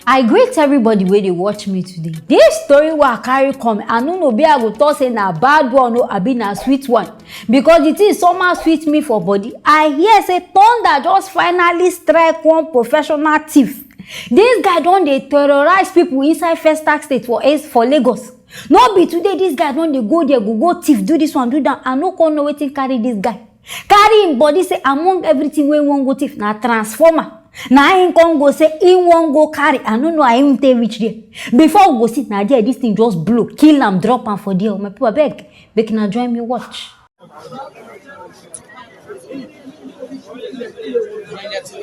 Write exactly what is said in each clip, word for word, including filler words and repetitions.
I greet everybody wey dey watch me today. This story wey I carry come, I no know be I go talk say na bad one o, abi na sweet one. Because the thing somehow sweet me for body. I hear say thunder just finally strike one professional thief. This guy don dey terrorize people inside Festac State for, for Lagos. No be today this guy don dey go there, go, go thief, do this one, do that. I no come know wetin carry this guy. Carry him body say among everything wey he wan go thief na transformer. Na him come go say he wan go carry. I no know how him take reach there. Before we go see, na there this thing just blow, kill am, drop am for there. My people, abeg, make una join me watch. They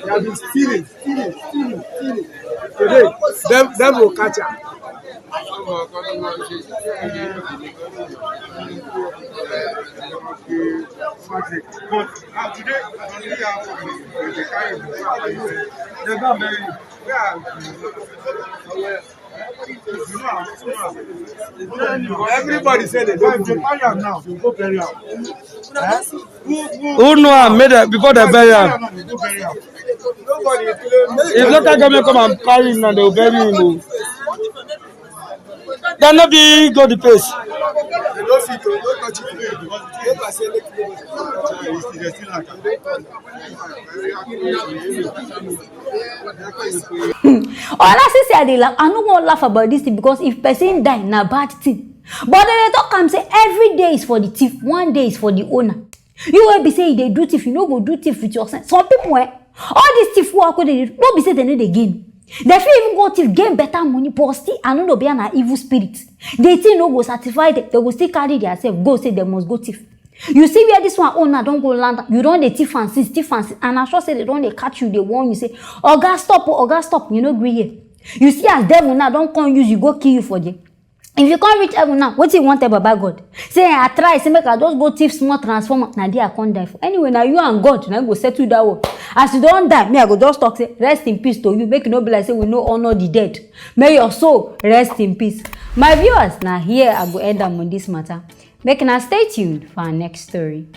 have been stealing, stealing, stealing, stealing. Today, dem, dem go catch am. But, ah, today, today, dem don bury you. Yeah. Everybody say they go bury am now. They go bury am. Eh? Who, who, who know am make dem before dem bury am? They go bury am. Nobody claim. If local government come and carry him now, they will bury him o. Dem no be go the place. They no fit to, no touch it. Make I say make you. Honestly, say I dey laugh. I no wan laugh about this thing because if person die, na bad thing. But dem dey talk am say every day is for the thief, one day is for the owner. You wey be say you dey do thief, you no go do thief with your sense. Some people, eh, all these thief wey I go dey do, no be say dem no dey gain. Dem fit even go thief, gain better money, but still, I no know, be na evil spirit. The thing no go satisfy them. They go still carry their self go say they must go thief. You see where this one own now don go land. You don dey thief am since, thief am since, and I'm sure say they don dey catch you, dey warn you say, "Oga, stop o, oga, stop." You no gree hear. You see as devil now don come use you go kill you for there. If you come reach heaven now, wetin you wan tell Baba God? Say, "I try, say make I just go thief small transformer." Na there I come die for. Anyway, na you and God na go settle that one. As you don die, me I go just talk say, "Rest in peace to you." Make e no be like say we no honor the dead. May your soul rest in peace. My viewers, na here I go end am on this matter. Make una stay tuned for our next story.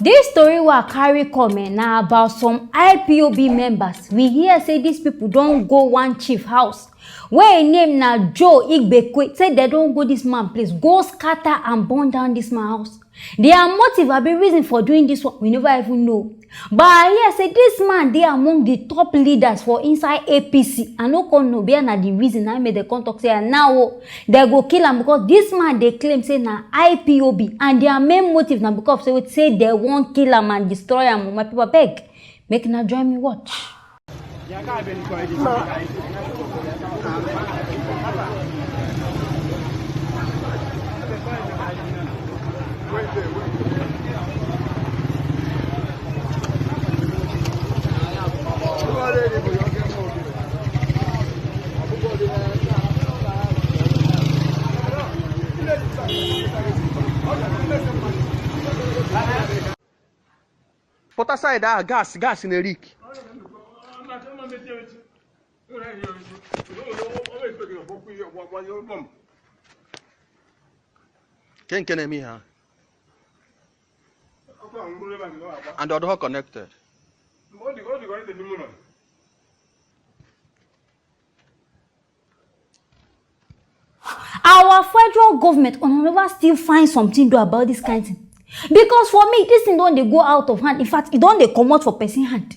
This story wey I carry come, eh, na about some I P O B members. We hear say these people don go one chief house wey im name na Joe Igbekwe. Say they don go this man place, go scatter and burn down this man house. Their motive abi reason for doing this one, we never even know. But I hear say this man dey among the top leaders for inside A P C. I no come know where na the reason na make dem come talk say, ah, now o, they go kill am because this man dey claim say na I P O B and their main motive na because say, say they wan kill am and destroy am. My people, abeg, make una join me watch. Put aside that gas, gas in a rig. Kenkene mi ha. And Odoho connected. Our federal government, una never still find something do about this kind thing. Because for me, this thing don dey go out of hand. In fact, e don dey comot for person hand.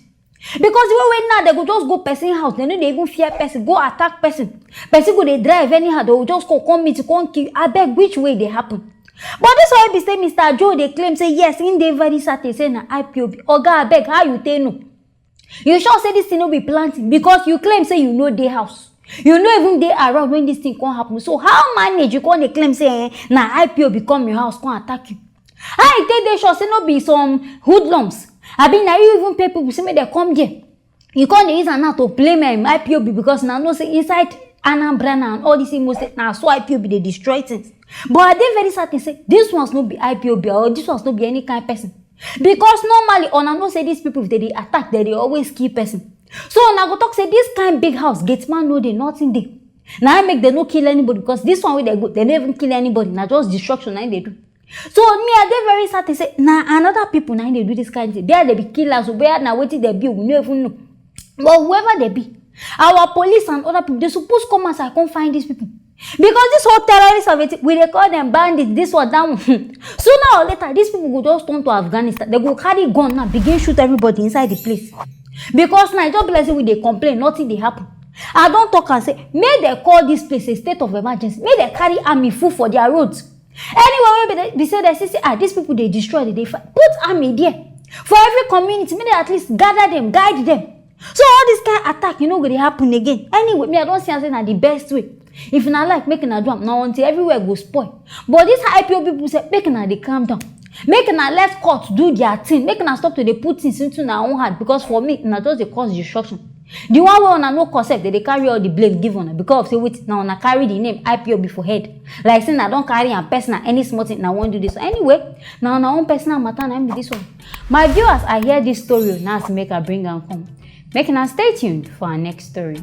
Because the way wey now, they go just go person house, they no dey even fear person, go attack person. Person go dey drive anyhow, they go just come, come meet, come kill. Abeg, which way dey happen? But this one be say Mister Joe dey claim say yes, he dey very certain say na I P O B. Oga, abeg, how you take know? You sure say this thing no be planting? Because you claim say you no dey house. You no even dey around when this thing come happen. So how manage you come dey claim say, eh, na I P O B come your house, come attack you? How you take dey sure say no be some hoodlums? Abi na you even pay people say make dem come there? You come dey use am now to blame, um, I P O B because una know say inside Anambra now and all this Imo State, na so I P O B dey destroy things. But I dey very certain say this ones no be I P O B or this ones no be any kind person. Because normally, una know say these people, if they dey attack, they dey always kill person. So una go talk say this kind big house, gate man no dey, nothing dey. Na im make dem no kill anybody, because this one wey dem go, dem no even kill anybody. Na just destruction na im dey do. So me, I dey very certain say na another people na im dey do this kind thing. Where they be killers, where na wetin they be, we no even know. But whoever they be, our police and other people, they suppose come outside, come find these people. Because this whole terrorist of it, we dey call them bandits, this one, that one. Sooner or later, these people go just turn to Afghanistan. They go carry gun now, begin shoot everybody inside the place. Because now, e just be like say we dey complain, nothing dey happen. I don talk and say, make they call this place a state of emergency. Make they carry army full for their roads. Anywhere wey be, be say they see, say, ah, these people dey destroy, they dey fight. Put army there. For every community, make they at least gather them, guide them. So all this kind of attack, you know, go dey happen again. Anyway, me, I don see am say na the best way. If una like, make una do am. Na until everywhere go spoil. But this I P O B people say, make una dey calm down. Make una let court do their thing. Make una stop to dey put things into una own hand, because for me, una just dey cause destruction. The one wey una no cause sef, they dey carry all the blame give una because of say, wait, na una carry the name I P O B for head. Like say na don carry am personal, any small thing na wan do this. Anyway, na una own personal matter na im be this one. My viewers, I hear this story o, na as make I bring am come. Make una stay tuned for our next story.